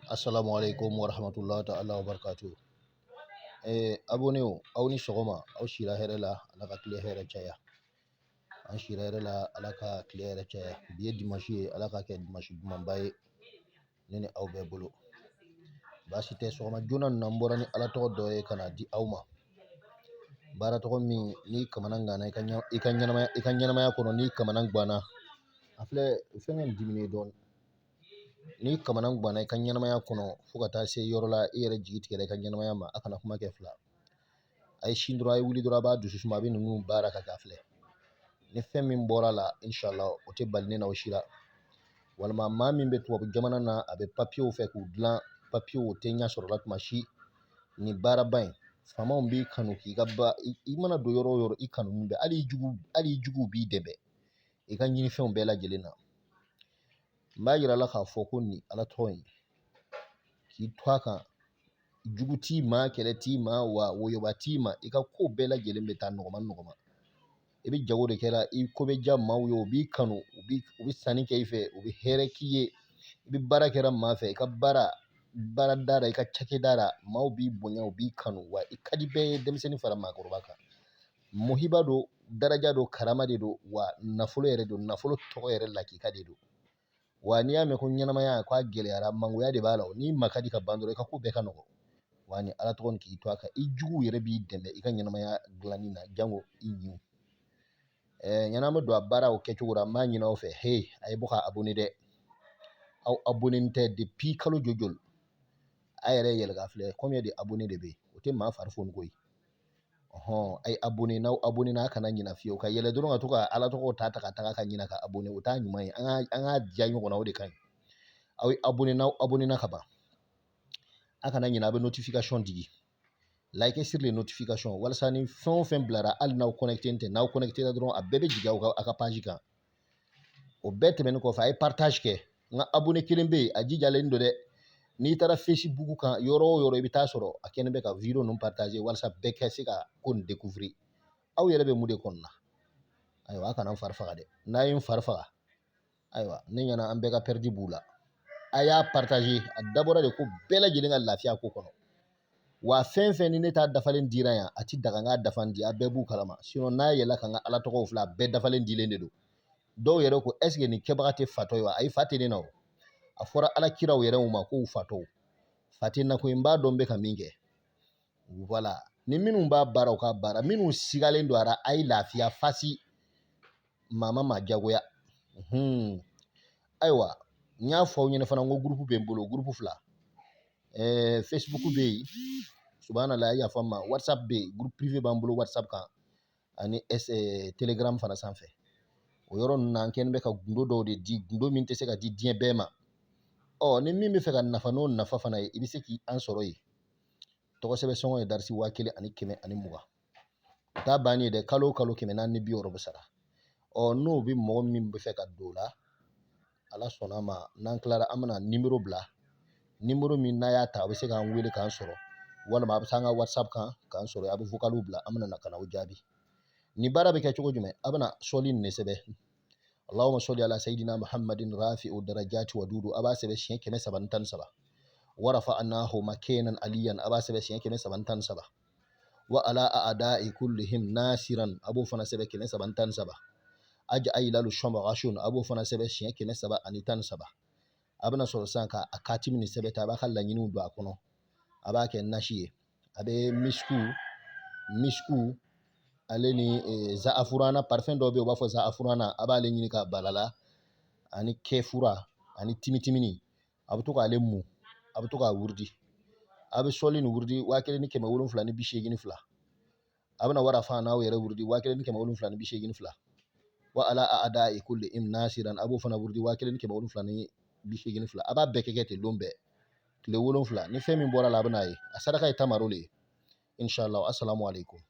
Assalamu alaikum warahmatullahi ta'ala wabarakatuh. Abonnéw, aw ni sɔgɔma, aw sira hɛrɛ la, Ala ka tile hɛrɛ caya. An sira hɛrɛ la, Ala ka tile hɛrɛ caya. Bi ye dimanche ye, Ala ka kɛ dimanche dumanba ye ne ni aw bɛɛ bolo. Baasi tɛ, sɔgɔma joona nin na n bɔra ni Ala tɔgɔ dɔ ye ka na di aw ma. Baara tɔgɔ min n'i kamana ganna i ka ɲɛnamaya kɔnɔ, n'i kamana ganna, a filɛ fɛnkɛ in diminen dɔɔnin. N'i kamana ganna i ka ɲɛnamaya kɔnɔ fo ka taa se yɔrɔ la, i yɛrɛ jigi tigɛra i ka ɲɛnamaya ma, a kana kuma kɛ fila. A ye sin dɔrɔn, a ye wuli dɔrɔn, a b'a dusu suma, a bɛ ninnu baara ka kɛ. A filɛ, ni fɛn min bɔra la, inshallah, o tɛ bali ne na o si la. Walima maa min bɛ tubabu jamana na, a bɛ papiyew fɛ k'u dilan, papiyew tɛ ɲɛ sɔrɔ la tuma si, nin baaraba in, faamaw b'i kanu k'i ka ba i mana don yɔrɔ o yɔrɔ, i kanu bɛ, hali i juguw b'i dɛmɛ i ka ɲinifɛnw bɛɛ lajɛlen na. N b'a yira la k'a fɔ ko nin Ala tɔgɔ in, k'i to a kan, jugu t'i ma, kɛlɛ t'i ma, wa woyoba t'i ma, i ka ko bɛɛ lajɛlen bɛ taa nɔgɔma nɔgɔma. I bɛ jago de kɛ la, i ko bɛ diya maaw ye, u b'i kanu, u bɛ sanni kɛ i fɛ, u bɛ hɛrɛ k'i ye. I bɛ baara kɛra maa fɛ, i ka baarada la, i ka cakɛda la, maaw b'i bonya, u b'i kanu, wa i ka di bɛɛ ye, denmisɛnnin fara maakɔrɔba kan. Muhiba don, daraja don, karama de don, wa nafolo yɛrɛ don, nafolo tɔgɔ yɛrɛ lakika de don. Wa n'i y'a mɛn ko ɲɛnamaya ko a gɛlɛyara, mangoya de b'a la. N'i ma ka di ka ban dɔrɔn, i ka ko bɛɛ ka nɔgɔ. Wa ni Ala tɔgɔ nin, k'i to a kan, i juguw yɛrɛ b'i dɛmɛ i ka ɲɛnamaya dilanni na, jango i ɲinw. Ɲɛna an bɛ don a baaraw kɛcogo la, n b'a ɲini aw fɛ, hey, a ye bɔ ka abonné dɛ. Aw abonné tɛ depuis kalo joli? A yɛrɛ yɛlɛ ka filɛ, combien de abonné de bɛ yen? O tɛ maa fari foni koyi. Ɔhɔn, a ye abonné. N'aw abonné n'a kana ɲina fiyewu ka yɛlɛ dɔrɔn ka to ka Ala tɔgɔw ta ta ka taga ka ɲina ka abonné, o t'a ɲuman ye. An ka diya ɲɔgɔn na, o de ka ɲi. Aw ye abonné, n'aw abonné na ka ban, a kana ɲina, a bɛ notification digi, like sur les notifications, walasa ni fɛn o fɛn bilara, hali n'aw connecté tɛ, n'aw connecté la dɔrɔn, a bɛɛ bɛ jigin aw ka page kan. O bɛɛ tɛmɛnen kɔfɛ, a ye partage kɛ. N ka abonné kelen bɛ yen, a jijalen don dɛ. N'i taara Facebook kan, yɔrɔ o yɔrɔ, i bɛ taa sɔrɔ a kɛlen bɛ ka vidéo ninnu partager walasa bɛɛ ka se ka ko nin découvrir. Aw yɛrɛ bɛ mun de kɔnɔna? Ayiwa, a kana n fari faga dɛ. N'a ye n fari faga, ayiwa, ne ɲɛna an bɛɛ ka perdu b'u la. A y'a partager, a dabɔra de ko bɛɛ lajɛlen ka lafiya ko kɔnɔ. Wa fɛn fɛn ni ne t'a dafalen dira yan, a ti daga n k'a dafan di, a bɛɛ b'u kalama. Sinon n'a yɛlɛla ka n ka Ala tɔgɔw filɛ, a bɛɛ dafalen dilen de don. Dɔw yɛrɛ ko: est ce que nin kɛbaga tɛ fatɔ ye wa? Ayi, fa tɛ ne na. O a fɔra Ala kiraw yɛrɛ ma k'u fatɔw, fa tɛ n na koyi. N b'a dɔn n bɛ ka min kɛ. Voilà, ni minnu b'a baara, u k'a baara. Minnu sigalen don a la, a ye lafiya fasi, maa ma maa jagoya. Ayiwa, n y'a fɔ aw ɲɛna fana, n ko groupe bɛ n bolo, groupe fila. Facebook bɛ yen, subhanallah, yafa n ma, WhatsApp bɛ yen, groupe privé b'an bolo WhatsApp kan ani Telegram fana sanfɛ. O yɔrɔ ninnu na, an kɛlen bɛ ka gundo dɔw de di, gundo min tɛ se ka di diɲɛ bɛɛ ma. Ɔ ni min bɛ fɛ ka nafa n'o nafa fana ye, i bɛ se k'i an sɔrɔ yen. Tɔgɔ sɛbɛn sɔngɔ ye darisi 1520. O t'a bannen ye dɛ, kalo o kalo 460 bɛ sara. Ɔ n'o bɛ mɔgɔ min bɛ fɛ ka don o la, Ala sɔnna a ma, n'an tilara, an bɛna nimoro bila, nimoro min n'a y'a ta, a bɛ se k'an wele k'an sɔrɔ, walima a bɛ se an ka WhatsApp kan k'an sɔrɔ, a bɛ vocaliw bila, an bɛna na ka na o jaabi. Nin baara bɛ kɛ cogo jumɛn? A bɛna sɔli nin de sɛbɛn: Allahumma salli ala sayyidina Muhammadin rafi'u darajati wa dudu. A b'a sɛbɛn siɲɛ 313. Wa rafa'nahu makanan aliyan, a b'a sɛbɛn siɲɛ 313. Wa ala a'da'i kullihim nasiran, a b'o fana sɛbɛn 313. Aja ayilalu shɔmagashun, a b'o fana sɛbɛn siɲɛ 313. A bɛna sɔrɔ sisan ka a katimi nin sɛbɛn ta, a b'a ka laɲiniw don a kɔnɔ, a b'a kɛ nasi ye. A bɛ misku ale ni za'afurana, parfum dɔw bɛ yen, u b'a fɔ za'afurana, a b'ale ɲini k'a balala, ani kɛfura ani timitimini. A bɛ to k'ale mu, a bɛ to k'a wurudi. A bɛ sɔli nin wurudi 1782. A bɛna warafa n'aw yɛrɛ wurudi 1782. Wa ala a'da'i kulli im nasiran, a b'o fana wurudi 1782. A b'a bɛɛ kɛ ten lon bɛɛ, tile 7. Ni fɛn min bɔra la, a bɛ n'a ye. A saraka ye tamaro le ye, inshallah. Assalamu alaikum.